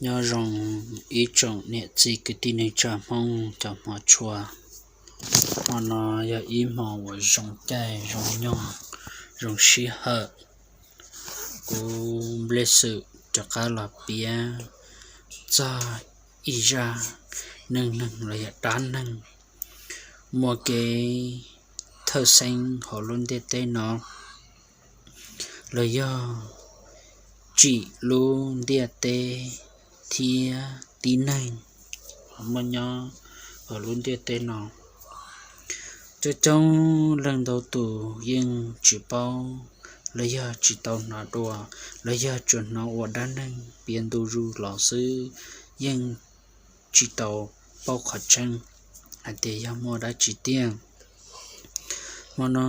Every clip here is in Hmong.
Nyob zoo ib tsoom niam txiv kwv tij neej tsa Hmoob cov hmov tshua. Hmo no yog ib hmo uas zoo caij zoo nyoog, zoo sij hawm. Kuv Nplej Xwm rov qab los piav txog ib zaj neej neeg los yog dab neeg muaj kev thawj xeeb hauv lub ntiaj teb no, los yog tsim lub ntiaj teb thiab tib neeg muaj nyob hauv lub ntiaj teb no. Coob coob leej ntau tus yeej tsis paub los yog tsis tau hnov dua, los yog tsuas hnov ua dab neeg piav ntu zus los xwb, yeej tsis tau paub qhov tseeb hais tias yog muaj dab tsi tiag. Hmo no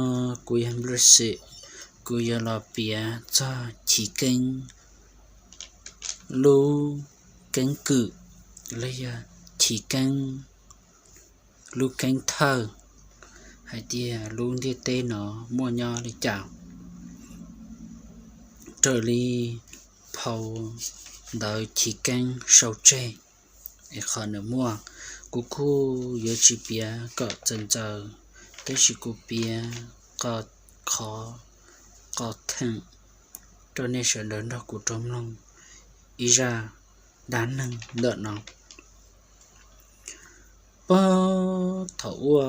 kuv yog Nplej Xwm, kuv yuav los piav txog Chiv Keeb lub keeb kwm, los yog Chiv Keeb lub keeb thawj, hais tias lub ntiaj teb no muaj nyob li cas. Raws li phau ntawv Chiv Keeb sau tseg es qhov nws muaj, kuv kuj yuav tsis piav kom txaus ntxaws, tab sis kuv piav qo qhov qo theem rau nej sawv daws nrog kuv rau mloog ib zaj dab neeg ntawm no. Puag thaum ub,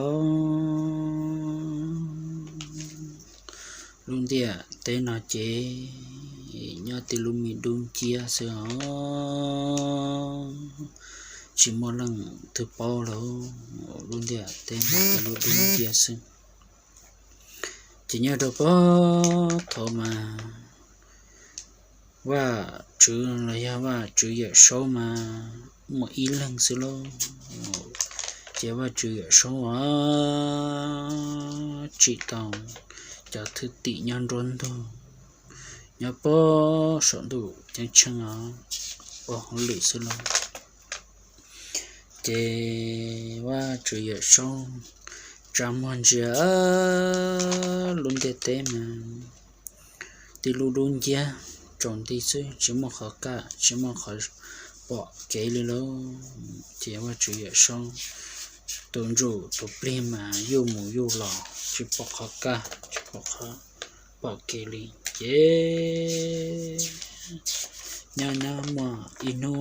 lub ntiaj teb no ces nyob tib lub me dub nciab xwb os, tsis muaj leej twg paub lawm, lub ntiaj teb no tib lub dub nciab xwb. Ces nyob rau puag thaum ub mas Vajtswv los yog Vajtswv Yawm Saub mas muaj ib leeg xwb lauj. Ces Vajtswv Yawm Saub tsim tau cov thwj tim nyob nruab ntug, nyob puag saum ntuj ceeb tsheej os, ua hauj lwm xwb lauj. Ces Vajtswv Yawm Saub tsa muag ntsia lub ntiaj teb mas tib lub dub nciab tsaus nti xwb, tsis muaj qhov kaj, tsis muaj qhov pom kev li lauj. Ces Vajtswv Yawm Saub tus ntsuj tus plig mas yuj mus yuj los tsis pom qhov kaj, tsis pom qhov pom kev li. Ces nyob nyob muaj ib hnub,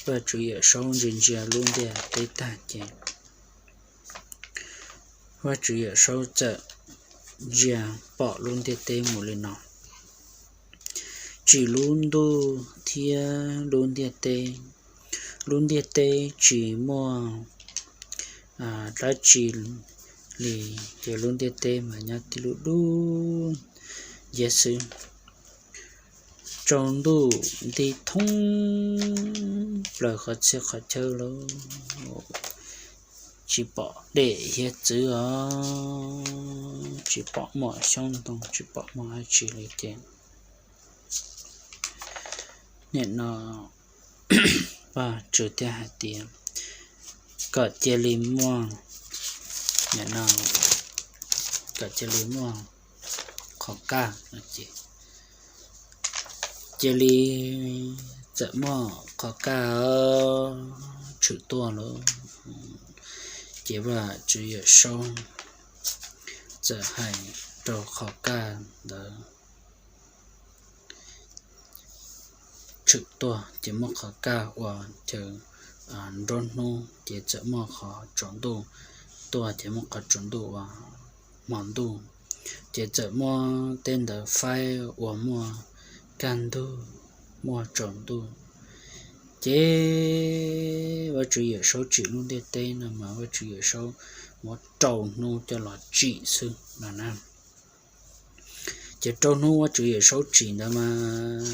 Vajtswv Yawm Saub ntsia ntsia lub ntiaj teb tag ces Vajtswv Yawm Saub txawm ntsia pom lub ntiaj teb mus li no: tsim lub ntuj thiab lub ntiaj teb, lub ntiaj teb tsis muaj dab tsi li, ces lub ntiaj teb mas nyob tib lub dub nciab xwb. Tsaus ntuj nti thoob plaws qhov txhia qhov chaw lawm, tsis pom dej hiav txwv os, tsis pom muaj xyoob ntoo, tsis pom muaj dab tsi li ces nim no Vajtswv thiaj hais tias kom cia li muaj, nim no kom cia li muaj qhov kaj no ces cia li txawm muaj qhov kaj tshwm tuaj lauj. Ces Vajtswv Yawm Saub txawm hais rau qhov kaj ntawd tshwm tuaj ces muaj qhov kaj ua chaw nruab hnub, ces txawm muaj qhov tsaus ntuj tuaj ces muaj qhov tsaus ntuj ua hmo ntuj, ces txawm muaj tej ntawd faib ua muaj kaj ntug, muaj tsaus ntuj. Ces Vajtswv Yawm Saub tsim lub ntiaj teb no mas Vajtswv Yawm Saub muab rau hnub coj los tsim xwb no na. Ces rau hnub Vajtswv Yawm Saub tsim ntawd mas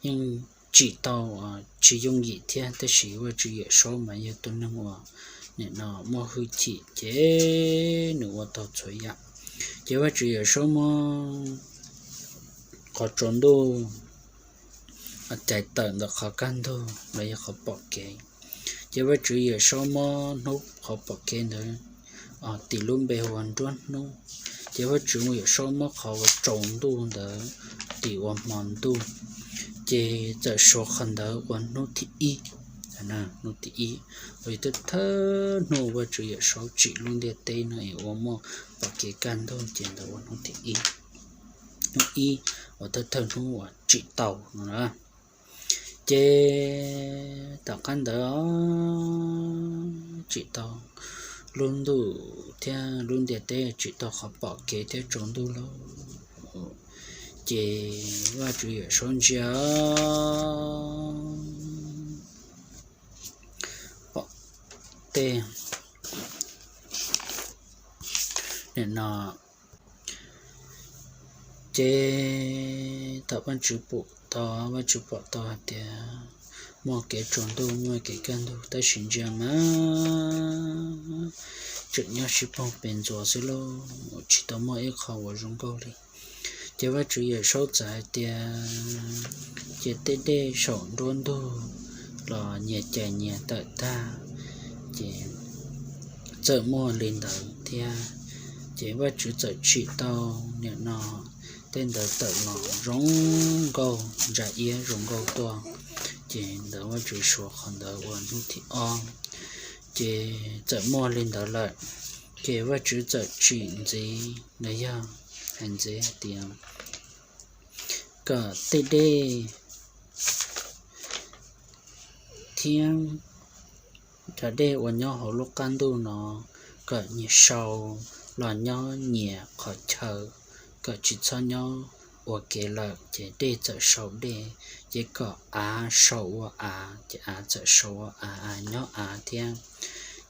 yeej tsim tau tsis yooj yim thiab, tab sis Vajtswv Yawm Saub mas yog tus neeg uas nim no muaj hwj chim ces nws ua tau txhua yam. Ces Vajtswv Yawm Saub muab qhov tsaus ntuj cais tawm ntawm qhov kaj ntug los yog qhov pom kev. Ces Vajtswv Yawm Saub muab hnub qhov pom kev ntawd tis lub npe hu ua nruab hnub. Ces Vajtswv mus Yawm Saub muab qhov uas tsaus ntuj ntawd tim ua hmo ntuj, ces txawm suav qhov ntawd ua hnub thib ib, hnub thib ib, uas yog thawj thawj hnub Vajtswv Yawm Saub tsim lub ntiaj teb no es ua muaj pom kev kaj ntug, ces ntawd ua hnub thib ib, hnub ib uas thawj thawj hnub uas tsim tau no na. Ces tom qab ntawd tsim tau lub ntuj thiab lub ntiaj teb, tsim tau qhov pom kev thiab tsaus ntuj lawm, ces Vajtswv Yawm Saub ntsia pom tej, nim no, ces thaum Vajtswv pom tau, Vajtswv pom tau hais tias muaj kev tsaus ntuj, muaj kev kaj ntug, tab sis ntsia mas tseem nyob sib poog pes ntxuav xwb lauj, tsis tau muaj ib qho uas zoo nkauj li. Ces Vajtswv Yawm Saub txawm hais tias, ces tej dej saum nruab ntug los nyias cais nyias tawm tag, ces txawm muaj li ntawd thiab. Ces Vajtswv txawm tsim tau nim no tej ntawd tawm los zoo nkauj, ntsa iab zoo nkauj tuaj. Ces ntawd Vajtswv suav qhov ntawd ua hnub thib ob, ces txawm muaj li ntawd lawm. Ces Vajtswv txawm tsim ntxiv los yog hais ntxiv hais tias kom tej dej thiab cov dej uas nyob hauv lub qab ntuj no kom nyias sau los nyob nyias qhov chaw, kom tsis txhob nyob ua ke lawm. Ces dej txawm sau dej, ces kom av sau ua av, ces av txawm sau ua av, av nyob av thiab.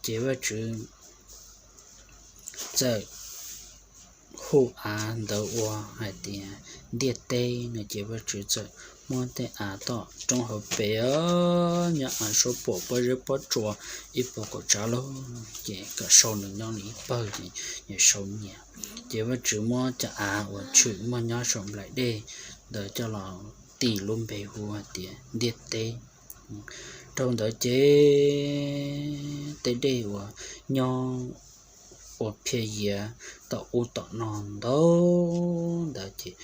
Ces Vajtswv txawm hu av ntawd ua hais tias ntiaj teb no. Ces Vajtswv txawm muab tej av tom roob hauv pes os, nyob av suab puam pob zeb pob tsuas ib puas kaum tsav lawm, ces kom sau nws nyob nws ib pawg, ces nyias sau nyias. Ces Vajtswv muab cov av uas tshwm muaj nyob saum nplaim dej ntawd coj los tis lub npe hu hais tias ntiaj teb. Rau ntawd ces tej dej uas nyob ua phiaj yiav tom ub tom no ntau ntawd ces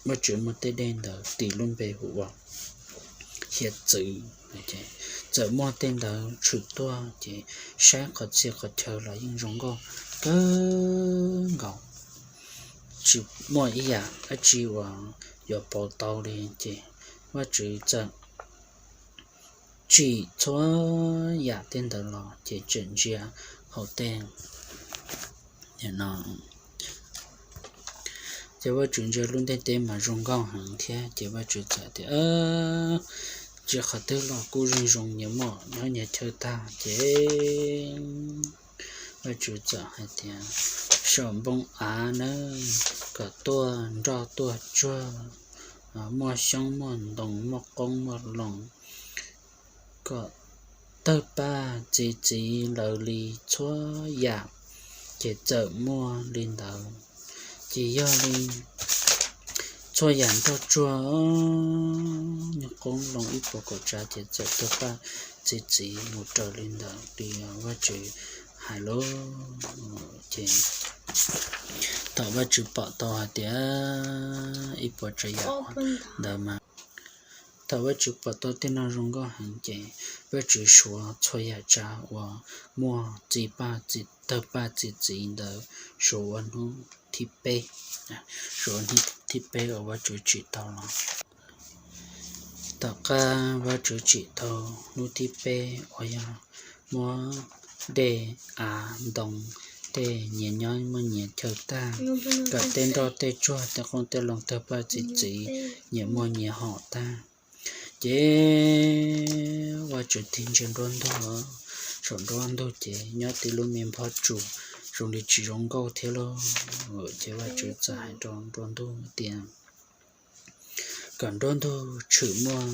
Vajtswv muab tej dej ntawd tis lub npe hu ua hiav txwv. Txawm muaj tej ntawd tshwm tuaj ces saib qhov txhia qhov chaw los yeej zoo nkauj kawg nkaus, tsis muaj ib yam dab tsi uas yuav pauv tau li. Ces Vajtswv txawm tsim txhua yam tej ntawd los ces tseem ntsia hauv tej no, ces Vajtswv ntsia lub ntiaj teb mas zoo nkauj heev thiab. Ces Vajtswv txawm tias, tsis qhov twg los kuj zoo zoo, nyias muaj nyob nyias chaw tag. Ces Vajtswv txawm hais tias, saum npoo av na, kom tuaj nroj tuaj tsuag, muaj xyoob muaj ntoo, muaj qoob muaj loo, kom tawg paj txi txiv lawv li txhua yam. Ces txawm muaj li ntawd. Ces yog li txhua yam nroj tsuag, nyuag qoob loo ib puas kaum tsav ces txawm tawg paj txi txiv mus raws li ntawd li Vajtswv hais lawm. Ces thaum Vajtswv pom tau hais tias ib puas tsav yam ntawd mas, thaum Vajtswv pom tau tej no zoo nkauj heev ces Vajtswv suav txhua yam tsav uas muaj txi paj, tawg paj txi txiv ntawd suav ua hnub thib peb, suav ua hnub thib peb uas Vajtswv tsim tau los. Tom qab Vajtswv tsim tau hnub thib peb uas yog muab dej av ntoo tej nyias nyob muaj nyias chaw tag, kom tej nroj tej tsuag tej qoob tej loo tawg paj txi txiv nyias muaj nyias hom tag. Ces Vajtswv tig ntsia nruab ntug, saum nruab ntug ces nyob tib lub me nphob tsuas zoo li tsis zoo nkauj thiab lauj. Ces Vajtswv txawm hais rau nruab ntug tias, kom nruab ntug tshwm muaj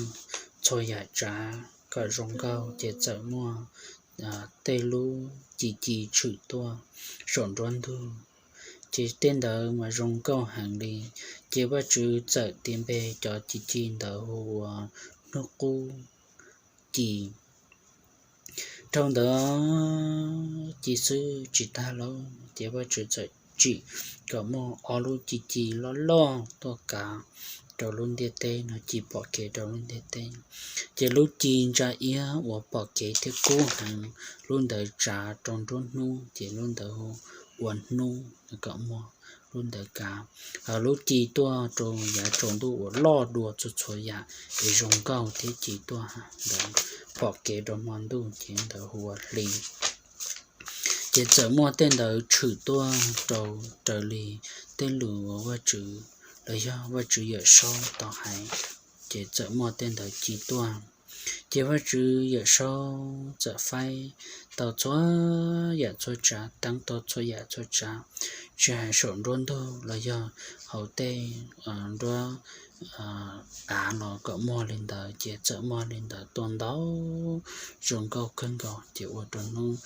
txhua yam tsav kom zoo nkauj. Ces txawm muaj tej lub ci ci tshwm tuaj saum nruab ntug, ces tej ntawd mas zoo nkauj heev li. Ces Vajtswv txawm tis npe cov ci ci ntawd hu ua hnub qub ci. Dhau ntawd ci xwb tsis tag lauj, ces Vajtswv txawm tsim kom muaj ob lub ci ci loj loj tuaj kav rau lub ntiaj teb no, ci pom kev rau lub ntiaj teb. Ces lub ci ntsa iab uas pom kev thiab kub heev, lub ntawd tsav rau nruab hnub, ces lub ntawd ua hnub kom muaj lub ntawd kav. Lub ci tuaj rau yav tsaus ntuj uas loj dua txhua txhua yam es zoo nkauj thiab ci tuaj ntawd pom kev rau hmo ntuj, ces ntawd hu ua hli. Ces txawm muaj tej ntawd tshwm tuaj rau raws li tej lus uas Vajtswv los yog Vajtswv Yawm Saub tau hais, ces txawm muaj tej ntawd ci tuaj. Ces Vajtswv Yawm Saub txawm faib tau txhua yam txhua tsav, teeb tau txhua yam txhua tsav, tsis hais saum nruab ntug los yog hauv tej nruab av los kom muaj li ntawd, ces txawm muaj li ntawd tuaj ntau, zoo nkauj kawg nkaus. Ces ua rau hnub,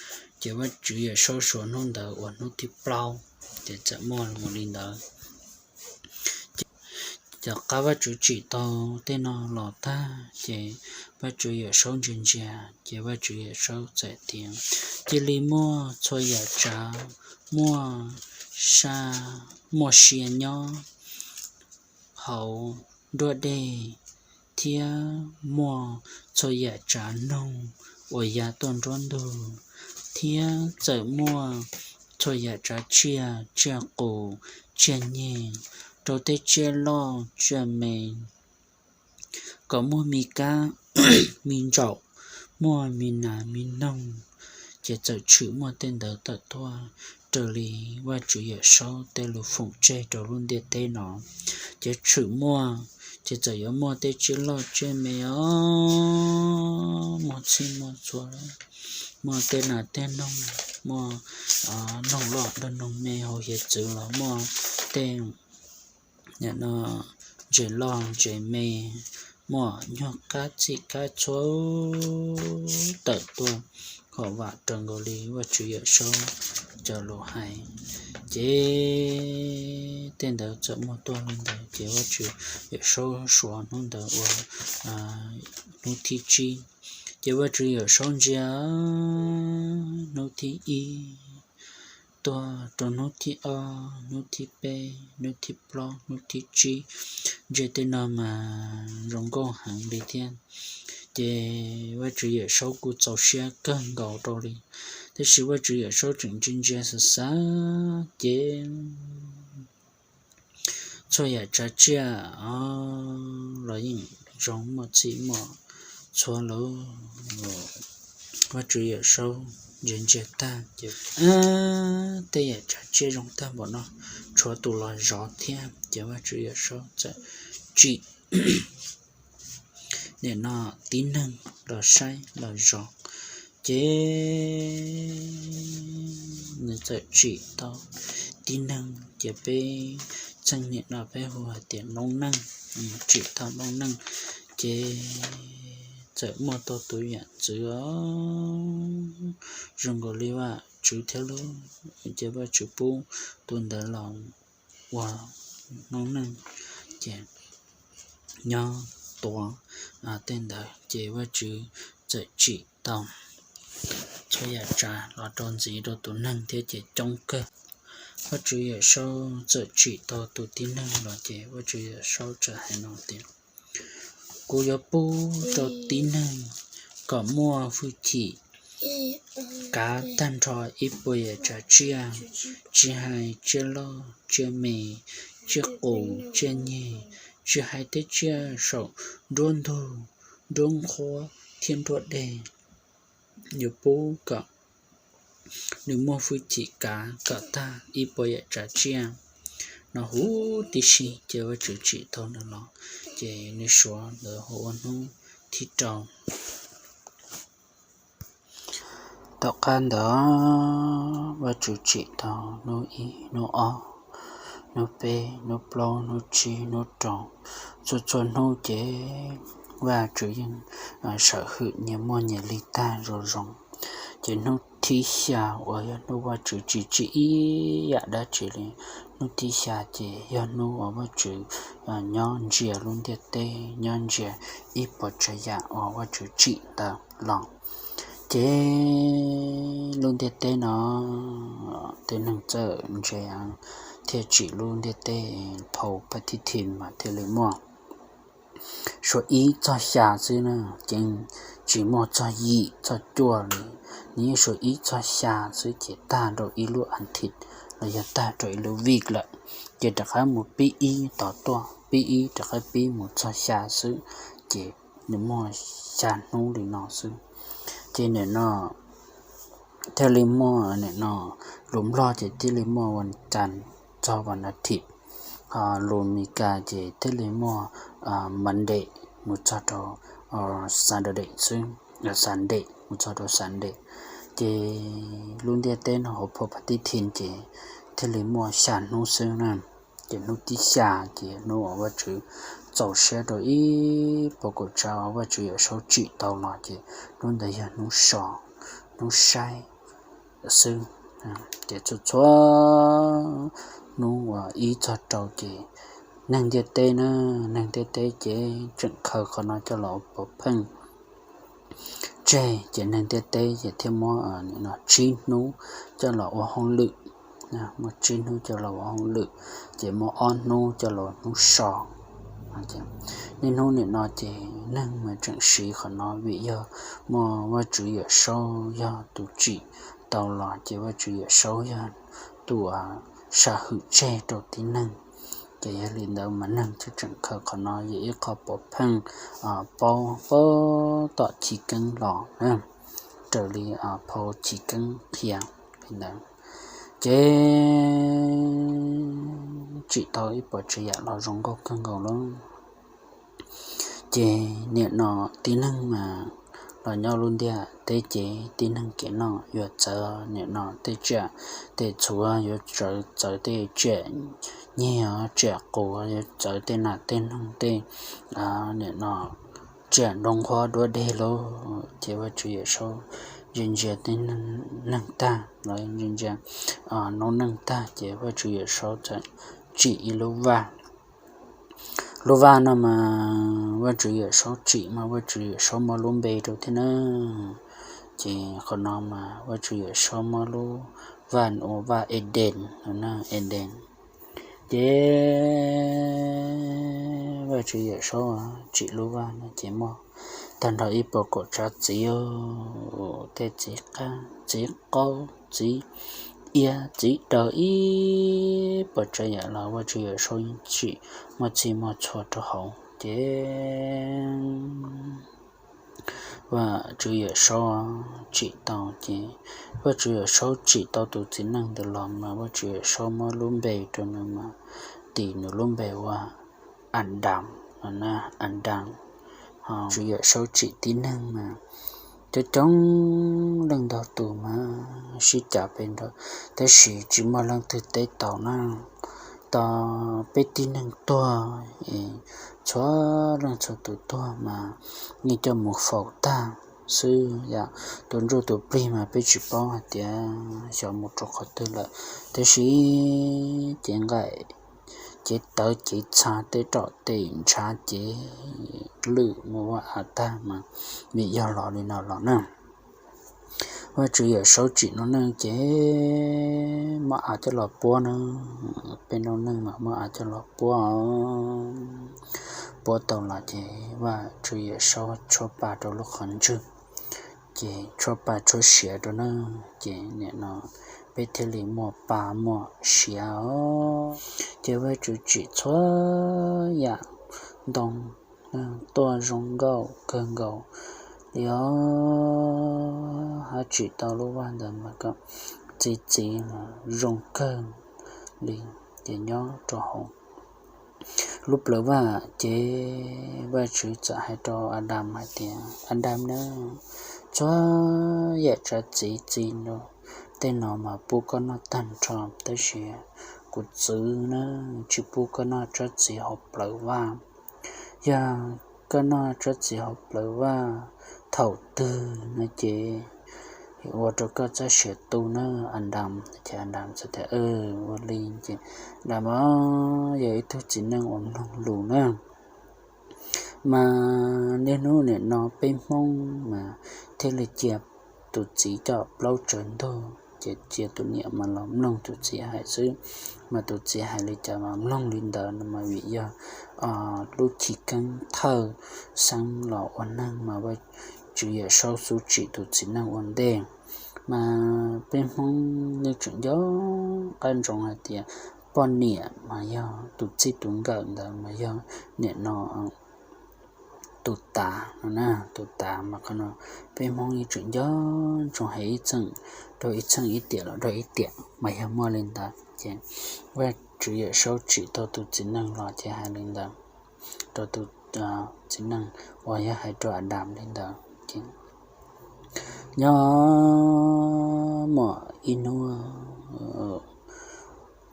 ces Vajtswv Yawm Saub suav hnub ntawd ua hnub thib plaub, ces txawm muaj mus li ntawd. Ces tom qab Vajtswv tsim tau tej no los tag, ces Vajtswv Yawm Saub ntsia ntsia, ces Vajtswv Yawm Saub txawm tias, cia li muaj txhua yam tsav, muaj sa, muaj sia nyob hauv nruab dej, thiab muaj txhua yam tsav noog uas ya tuaj nruab ntug, thiab txawm muaj txhua yam tsav tsiaj, tsiaj qus, tsiaj nyeg, rau tej tsiaj loj tsiaj me, kom muaj me kab me ntsaum, muaj me nas me noog. Ces txawm tshwm muaj tej ntawd tawm tuaj raws li Vajtswv Yawm Saub tej lus foom tseg rau lub ntiaj teb no. Ces tshwm muaj, ces txawm yuav muaj tej tsiaj loj tsiaj me os, muaj txhij muaj txhua, muaj tej nas tej noog, muaj noog loj nrog noog me hauv hiav txwv los muaj tej ntses loj ntses me, muaj nyuag kab txhij kab txhua tawm tuaj kom vam raws nkaus li Vajtswv Yawm Saub cov lus hais. Ces tej ntawd txawm muaj tuaj li ntawd, ces Vajtswv Yawm Saub suav hnub ntawd ua hnub thib tsib. Ces Vajtswv Yawm Saub ntsia hnub thib ib tuaj rau hnub thib ob, hnub thib peb, hnub thib plaub, hnub thib tsib, ntsia tej no mas zoo nkauj heev li thiab. Ces Vajtswv Yawm Saub kuj txaus siab kawg nkaus rau li, tab sis Vajtswv Yawm Saub tseem ntsia ntsia xav xav ces txhua yam tsav tsiaj los yeej zoo muaj txhij muaj txhua lawm. Vajtswv Yawm Saub ntsia ntsia tag ces tej yam tsav tsiaj zoo tag npaum no tshuav tus los zov thiab, ces Vajtswv Yawm Saub txawm tsim nim no tib neeg los saib los zov. Ces nws txawm tsim tau tib neeg, ces peb txheej nim no peb hu hais tias noob neej, tsim tau noob neej, ces txawm muaj tau tus yam ntxwv zoo nkaus li Vajtswv thiab lauj. Ces Vajtswv pub tus ntawd los ua noob neej, ces nyob tuav tej ntawd, ces Vajtswv txawm tsim tau txhua yam tsav los rau ntxiv rau tus neeg thiab ces coob kawg. Vajtswv Yawm Saub txawm tsim tau tus tib neeg los ces Vajtswv Yawm Saub txawm hais no tias, kuv yuav pub rau tib neeg kom muaj hwj chim kav tag nrho ib puas yam tsav tsiaj, tsis hais tsiaj loj tsiaj me, tsiaj qus tsiaj nyeg, tsis hais tej tsiaj saum nruab ntug, nruab nqhuab thiab nruab dej. Yuav pub kom nws muaj hwj chim kav kom tag ib puas yam tsav tsiaj no huv tib si. Ces Vajtswv tsim tau nws los, ces nws suav ntawd hu ua hnub thib rau. Tom qab ntawd Vajtswv tsim tau hnub ib, hnub ob, hnub peb, hnub plaub, hnub tsib, hnub rau, txhua txhua hnub ces Vajtswv yeej sawm hwm nyias muaj nyias li tag zoo zoo. Ces hnub thib xya uas yog hnub Vajtswv tsis tsim ib yam dab tsi li, hnub thib xya ces yog hnub uas Vajtswv nyob ntsia lub ntiaj teb, nyob ntsia ib puas tsav yam uas Vajtswv tsim ntawd los. Ces lub ntiaj teb no tej neeg txawj ntse thiaj tsim lub ntiaj teb phau pha thib thi mas thiaj li muaj suav ib txog xya xwb na, ces tsis muaj txog yim txog cuaj li, nws yeej suav ib txog xya xwb ces tag rau ib lub a thiv los yog tag rau ib lub vij lawm, ces rov qab mus pib ib tom tuaj, pib ib rov qab pib mus txog xya xwb, ces nws muaj xya hnub li no xwb. Ces nim no thiaj li muaj nim no lus Nplog ces thiaj li muaj vas cas txog vas a thiv, ho lus Mis Kas ces thiaj li muaj Monday mus txog rau Saturday xwb, Sunday mus txog rau Sunday. Ces lub ntiaj teb no hauv phau pha thib thi ces thiaj li muaj xya hnub xwb na. Ces hnub thib xya ces hnub uas Vajtswv txaus siab rau ib puas kaum tsawv uas Vajtswv Yawm Saub tsim tau los ces hnub ntawd yog hnub so, hnub saib xwb. Ces txhua txhua hnub uas ib txog rau ces neeg ntiaj teb na, neeg ntiaj teb ces tseem khaws qhov no coj los ua pov pheej tseg, ces neeg ntiaj teb ces thiaj muab tsib hnub coj los ua hauj lwm, muab tsib hnub coj los ua hauj lwm, ces muab ob hnub coj los ua hnub so. Niaj hnub nim no ces neeg mas tseem siv qhov no vim yog muaj Vajtswv Yawm Saub yog tus tsim tau los ces Vajtswv Yawm Saub yog tus sam hwm tseg rau tib neeg. Ces yog li ntawd mas neeg thiaj tseem khaws qhov no yog ib qho pov pheej paub puag tom chiv keeb los na, raws li phau chiv keeb qhia li ntawd. Ces tsim tau ib puas tsav yam los zoo nkauj kawg nkaus lawm. Ces nim no tib neeg mas los nyob lub ntiaj teb ces tib neeg kev noj yuav txawv nim no tej tsiaj tej txhu, yuav txawv tej tsiaj nyeg, tsiaj qus, yuav txawv tej nas tej noog, tej nim no tsiaj nroo nqhuab duab deg lauj. Ces Vajtswv Yawm Saub ntsia ntsia tej neeg tag los ntsia ntsia noob neej tag ces Vajtswv Yawm Saub txawm tsim ib lub vaj. Lub vaj no mas Vajtswv Yawm Saub tsim mas Vajtswv Yawm Saub muab lub npe rau thiab na. Ces qhov no mas Vajtswv Yawm Saub muab lub vaj ua vaj Eden no na, Eden. Ces Vajtswv Yawm Saub tsim lub vaj no ces muaj tag nrho ib puas kaum tsav txiv, tej txiv qab, txiv qaub, txiv iab, txiv daws, ib puas tsav yam los Vajtswv Yawm Saub yeej tsim muaj txhij muaj txhua rau hauv. Ces Vajtswv Yawm Saub tsim tau ces Vajtswv Yawm Saub tsim tau tus txiv neej ntawd los mas Vajtswv Yawm Saub muab lub npe rau nws mas tis nws lub npe ua Adam no na, Adam. Ho Vajtswv Yawm Saub tsim tib neeg mas coob coob leej ntau tus mas sib cav pem nrad, tab sis tsis muaj leej twg teb tau na. Tau peb tib neeg tuag, txhua leej txhua tus tuag mas yeej coj mus faus tag xwb yom. Tus ntsuj tus plig mas peb tsis paub hais tias xyov mus rau qhov twg lawm, tab sis cev nqaim cev tawv cev txha tej roj tej ntshav cev lwj mus ua av tag mas vim yog los li no los na. Vajtswv Yawm Saub tsim noob neej ces muab av coj los puab na. Peb noob neej mas muab av coj los puab, puab tau los ces Vajtswv Yawm Saub tshuab pa rau lub qhov ntswg, ces tshuab pa tshuab siav rau na. Ces nim no peb thiaj li muaj pa muaj siav os. Ces Vajtswv tsim txhua yam ntoo tuaj zoo nkauj kawg nkaus li os. Hab tsim tau lub vaj ntawd mas kom txi txiv zoo kawg li. Ces nyob rau hauv lub plawv vaj ces Vajtswv txawm hais rau Adam hais tias, Adam na, txhua yam tsav txiv txi nrau tej no mas pub koj noj tag nrho, tab sis kuv txwv na, tsis pub koj noj tsob txiv hauv plawv vaj. Yog koj noj tsob txiv hauv plawv vaj thaum twg no ces ua rau koj txoj sia tu na, Adam. Ces Adam txawm tias, Ua li. Ces Adam yog ib tug txiv neej uas mloog lus na. Mas niaj hnub nim no peb Hmoob mas thiaj li cia tus txiv coj plaub tsawg ntug, ces cia tus niam mas los mloog tus txiv hais xwb. Mas tus txiv hais li cas mas mloog li ntawd no mas vim yog lub chiv keeb thawj xeeb los ua neeg mas Vajtswv Yawm Saub xub tsim tus txiv neej ua ntej. Mas peb Hmoob yeej tseem nco qab ntsoov hais tias poj niam mas yog tus txij tus nkawm ntawd mas yog nim no tus tav no na, tus tav mas qhov no peb Hmoob yeej tseem nco ntsoov hais ib txheej rau ib txheej, ib tiam los rau ib tiam mas yog muaj li ntawd ces Vajtswv Yawm Saub tsim tau tus txiv neej los ces hais li ntawd rau tus txiv neej uas yog hais rau Adas li ntawd ces nyob muaj ib hnub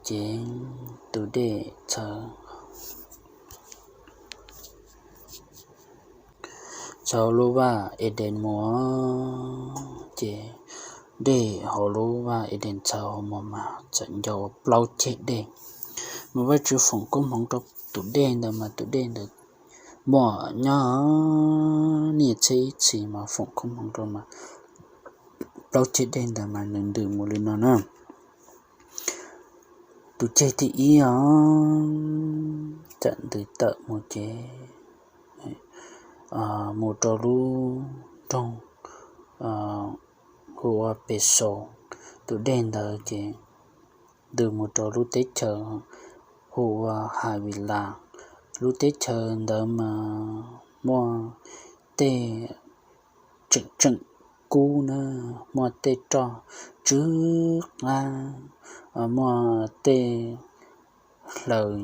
ces tus dej txhawv txhawv lub vaj Edees mus ces dej hauv lub vaj Edees txhawv hauv mus mas txawm nco ua plaub ceg dej. Mas Vajtswv foom koob hmoov rau tus dej ntawd mas tus dej ntawd muaj nyob niaj txhia ib txhis mas foom koob hmoov rau mas plaub ceg dej ntawd mas nws ntws mus li no na. Tus ceg thib ib os txawm ntws tawm mus ces mus rau lub nroog hu ua Pexaus. Tus dej ntawd ces ntws mus rau lub teb chaws hu ua Havilas. Lub teb chaws ntawd mas muaj tej tseem tseem kub na, muaj tej roj tsw qab, muaj tej hlaws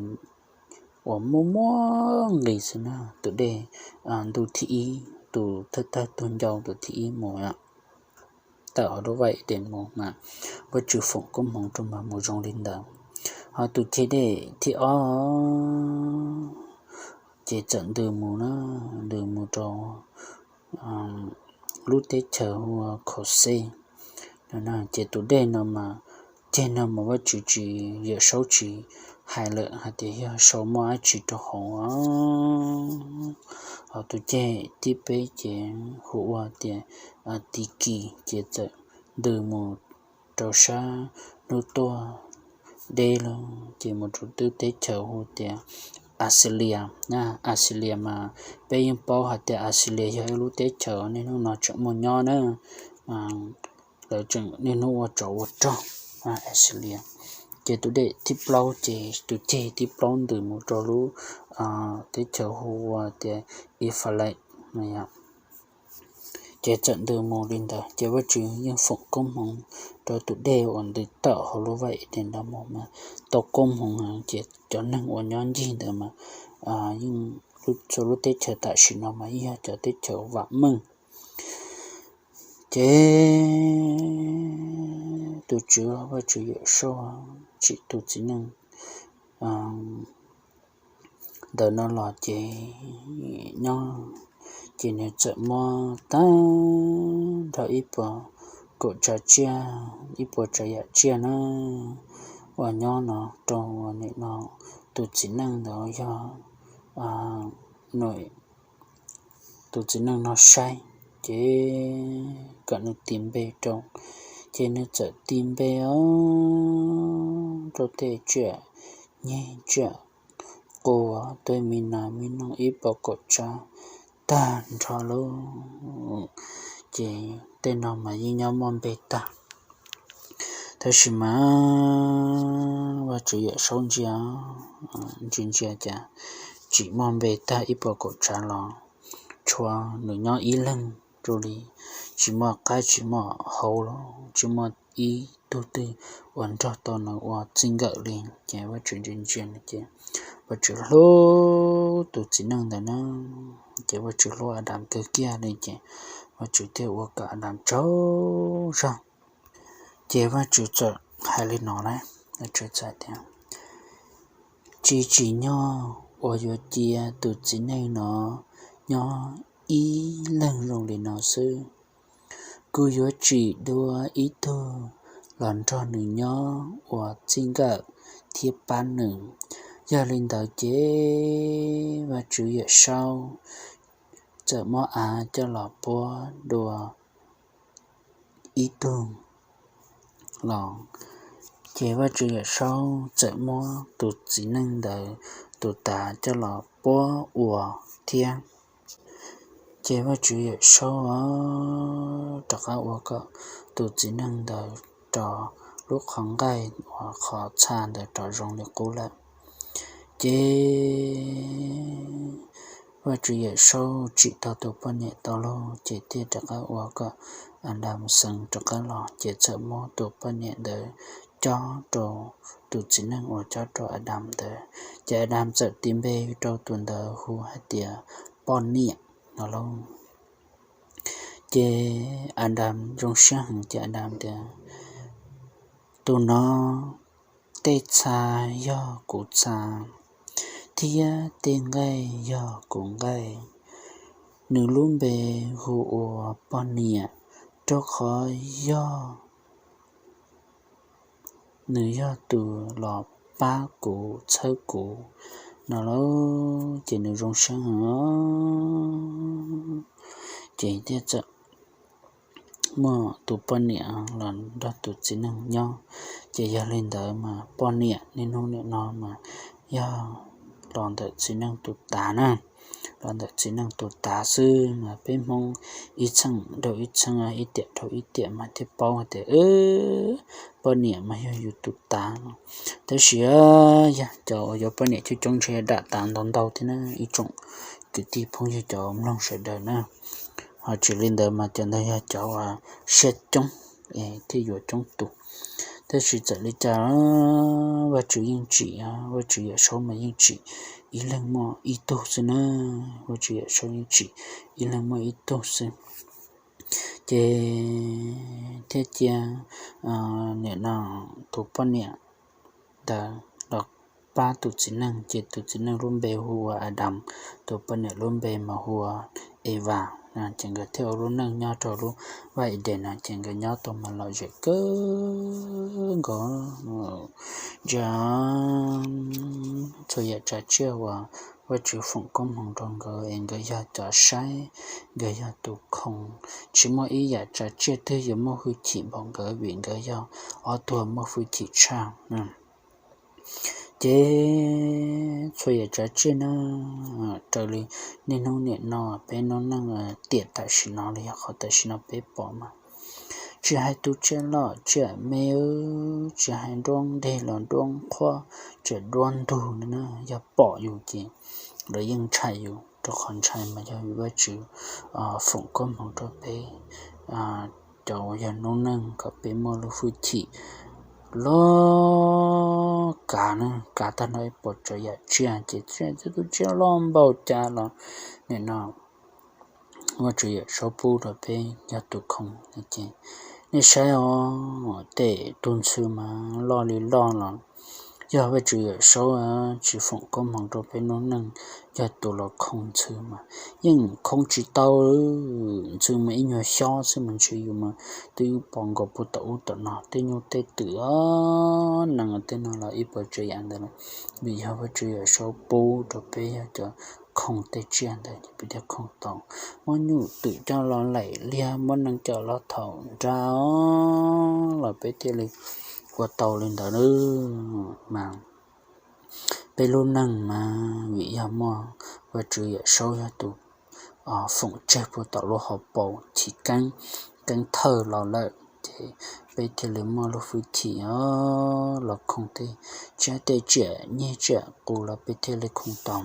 uas muaj muaj nqis xwb na. Tus dej ntuj thib ib, tus thawj thawj tug ncau tus thib ib mus tawm hauv lub vaj Edees mus mas Vajtswv foom koob hmoov rau mas mus zoo li ntawd. Ho tus ceg dej thib ob ces txawm ntws mus na, ntws mus rau lub teb chaws hu ua Khauxej. Ces tus dej no mas, ceg no mas Vajtswv tsis, Yawm Saub tsis hais lawm hais tias yog sau muaj dab tsi rau hauv. Ho tus ceg thib peb ces hu ua tias Tis Kis ces txawm ntws mus rau sab hnub tuaj deb lawm ces mus rau lub teb chaws hu tias Axilias. Axilias mas peb yeej paub hais tias Axilias yog ib lub teb chaws niaj hnub no tseem muaj nyob na, lawv tseem niaj hnub ua tsov ua rog Axilias. Ces tus dej thib plaub ces tus ceg thib plaub ntws mus rau lub teb chaws hu ua tias Ifalais. Ces txawm ntws mus li ntawd ces Vajtswv yeej foom koob hmoov rau tus dej uas ntws tawm hauv lub vaj Edees ntawd mus mas tau koob hmoov heev ces cov neeg uas nyob ncig ntawd mas yeej txhua lub teb chaws tam sim no mas yeej yog cov teb chaws vam meej. Ces tus Tswv Vajtswv Yawm Saub tsim tus txiv neej ntawm no los ces nyob ces nws txawm muab tag nrho ib puas kaum tsav tsiaj, ib puas tsav yam tsiaj na uas nyob no rau nim no tus txiv neej ntawd yog tus txiv neej no saib ces kom nws tis npe rau. Ces nws txawm tis npe os rau tej tsiaj nyeg tsiaj qus tej me nas me noog ib puas kaum tsav tag nrho lauj. Ces tej no mas yeej nyob muaj npe tag. Tab sis mas Vajtswv Yawm Saub ntsia, ntsia ntsia cas tsim muaj npe tag ib puas kaum tsav los tshuav nws nyob ib leeg rau li, tsis muaj qaib tsis muaj hau los tsis muaj ib tug twg uas nrog tau nws ua txij nkawm li. Ces Vajtswv ntsia ntsia ces Vajtswv hlub tus txiv neej ntawd na, ces Vajtswv hlub Adas kawg kiag li ces Vajtswv thiaj ua kom Adas tsaug zog. Ces Vajtswv txawm hais li no na, Vajtswv txawm tias, tsis tsim nyog uas yuav cia tus txiv neej no nyob ib leeg zoo li no xwb. Kuv yuav tsim dua ib tug los nrog nws nyob ua txij nkawm thiab pab nws. Yog li ntawd ces Vajtswv Yawm Saub txawm muab av coj los puab dua ib tug los. Ces Vaj Tswv Yawm Saub txawm muab tus txiv neej ntawd tus tav coj los puab ua thiab. Ces Vaj Tswv Yawm Saub rov qab ua kom tus txiv neej ntawd rov lub qhov nqaij uas qhov txha ntawd rov zoo li qub lawm. Ces Vaj Tswv Yawm Saub tsim tau tus poj niam tau lauj, ces thiaj rov qab ua kom Adas xeev rov qab los, ces txawm muab tus poj niam ntawd cob rau tus txiv neej uas cob rau Adas ntawd. Ces Adas txawm tis npe rau tus ntawd hu hais tias poj niam no lauj. Ces Adas zoo siab heev ces Adas tias, tus no tej txha yog kuv txha, thiab tej nqaij yog kuv nqaij. Nws lub npe hu ua poj niam, rau qhov yog nws yog tus los pab kuv txhawb kuv no lauj. Ces nws zoo siab heev, ces thiaj txawm muaj tus poj niam los nrog tus txiv neej nyob. Ces yog li ntawd mas poj niam niaj hnub nim no mas yog los ntawm txiv neej tus tav na, los ntawm txiv neej tus tav xwb mas peb Hmoob ib txheej dhau ib txheej, ib tiam dhau ib tiam mas thiaj paub hais tias poj niam mas yog yus tus tav no. Tab sis yog cov uas yuav poj niam coob coob ntshe yog dam tav ntau ntau thiab na ib tsoom kwv tij phooj ywg cov mloog sawv daws na. Ho tsis li ntawd mas cov ntawd yog cov uas siab coob thiaj yuav coob tus. Tab sis txawm li cas Vaj Tswv yeej tsim, Vaj Tswv Yawm Saub mas yeej tsim ib leeg muaj ib tug xwb na. Vaj Tswv Yawm Saub yeej tsim ib leeg muaj ib tug xwb. Ces thiaj cia nim no tus poj niam ntawd los pab tus txiv neej, ces tus txiv neej lub npe hu ua Adas, tus poj niam lub npe mas hu ua Evas. Ces nkawd thiaj ua lub neej nyob rau lub vaj Edes no, ces nkawd nyob tau mas lom zem kawg nkaus. Ntsia, txhua yam tsav tsiaj uas Vaj Tswv foom koob hmoov rau nkawd es nkawd yog cov saib, nkawd yog tus khoo. Tsis muaj ib yam tsav tsiaj twg yuav muaj hwj chim npaum nkawd vim nkawd yog ob tug muaj hwj chim tshaj. Ces txhua yam tsav tsiaj na, raws li niaj hnub nim no peb noob neej tiam tam sim no los yog qhov tam sim no peb pom mas, tsis hais tus tsiaj loj tsiaj me, tsis hais nruab nteg los nruab qhuab, tsis hais nruab ntug na, yog pom yus ces lawv yeej ntshai yus, rau qhov ntshai mas yog Vaj Tswv foom koob hmoov rau peb cov uas yog noob neej kom peb muaj lub hwj chim loj kav na, kav tag nrho ib puas tsav yam tsiaj. Ces txhua tus tsiaj loj npaum cas los nim no Vaj Tswv Yawm Saub pub rau peb yog tus khoo. Ces nej saib os, tej tug ntxhw mas loj li loj los yog Vaj Tswv Yawm Saub tsis foom koob hmoov rau peb noob neej yog tus los khoo ntxhw mas yeej khoo tsis tau. Ntxhw mas ib nyuag xyob xwb mas ntshe yus mas twb pom nkaus puag tom ub tom no, tej nyuj tej twm, nees tej no los ib puas tsav yam ntawd los vim yog Vaj Tswv Yawm Saub pub rau peb yog cov khoo tej tsiaj ntawd ces peb thiaj khoo tau. Muab nyuj twm coj los laim liag, muab nees coj los thaum nra los peb thiaj li ua tau li ntawd mas. Peb lub neej mas vim yog muaj Vaj Tswv Yawm Saub yog tus foom tseg puag tom lub hauv paus chiv keeb, keeb thawj los lawm ces peb thiaj li muaj lub hwj chim los khoo tej tsiaj, tej tsiaj nyeg tsiaj qus los peb thiaj li khoo tau.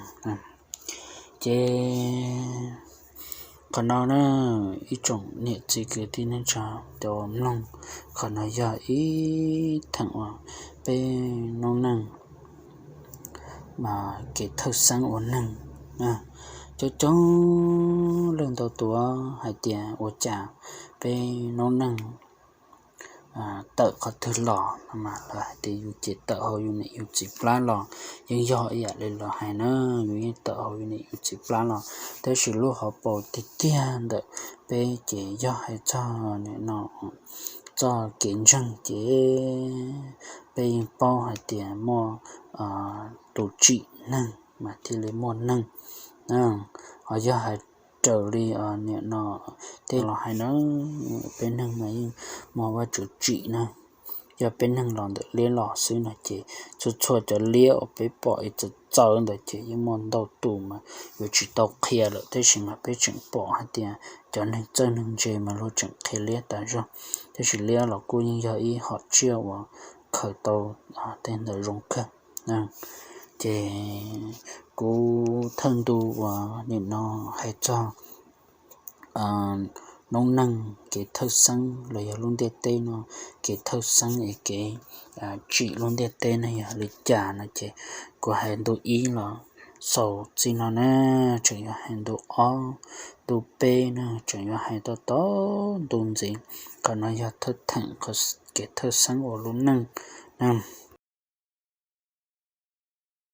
Ces qhov no na, ib tsoom niam txiv kwv tij neej tsa cov mloog, qhov no yog ib theem uas peb noob neej mas kev thawj xeeb ua neeg. Coob coob leej ntau tuav hais tias ua cas peb noob neej tawm qhov twg los no mas lawv hais tias yus ces tawm hauv yus niam yus txiv plab los. Yeej yog ib yam li lawv hais na, yus yeej tawm hauv yus niam yus txiv plab los, tab sis lub hauv paus tiag tiag ntawm peb ces yog hais txog nim no txoj kev ntseeg ces peb yeej paub hais tias muaj tus tsim neeg mas thiaj li muaj neeg. Ho yog hais raws li nim no tej los hais na, peb neeg mas yeej muaj Vajtswv tsim na. Yog peb neeg los ntawm liab los xwb no ces txhua txhua cov liab uas peb pom es txawv txawv ntawd ces yeej muaj ntau tus mas yuav tsis tau qhia lawm, tab sis mas peb tseem pom hais tias cov neeg txawj neeg ntse mas luag tseem qhia liab tas zog. Tab sis liab los kuj yeej yog ib hom tsiaj uas khaws tau tej ntawd zoo kawg. Ces kuv thawj ntu uas nim no hais txog noob neej kev thawj xeeb los yog lub ntiaj teb no kev thawj xeeb es kev tsim lub ntiaj teb no yog li cas no ces kuv hais ntu ib los xaus txij no na, tseem yuav hais ntu ob, ntu peb na, tseem yuav hais tau tau ntu ntxiv. Qhov no yog thawj theem kev thawj xeeb ua lub neej na.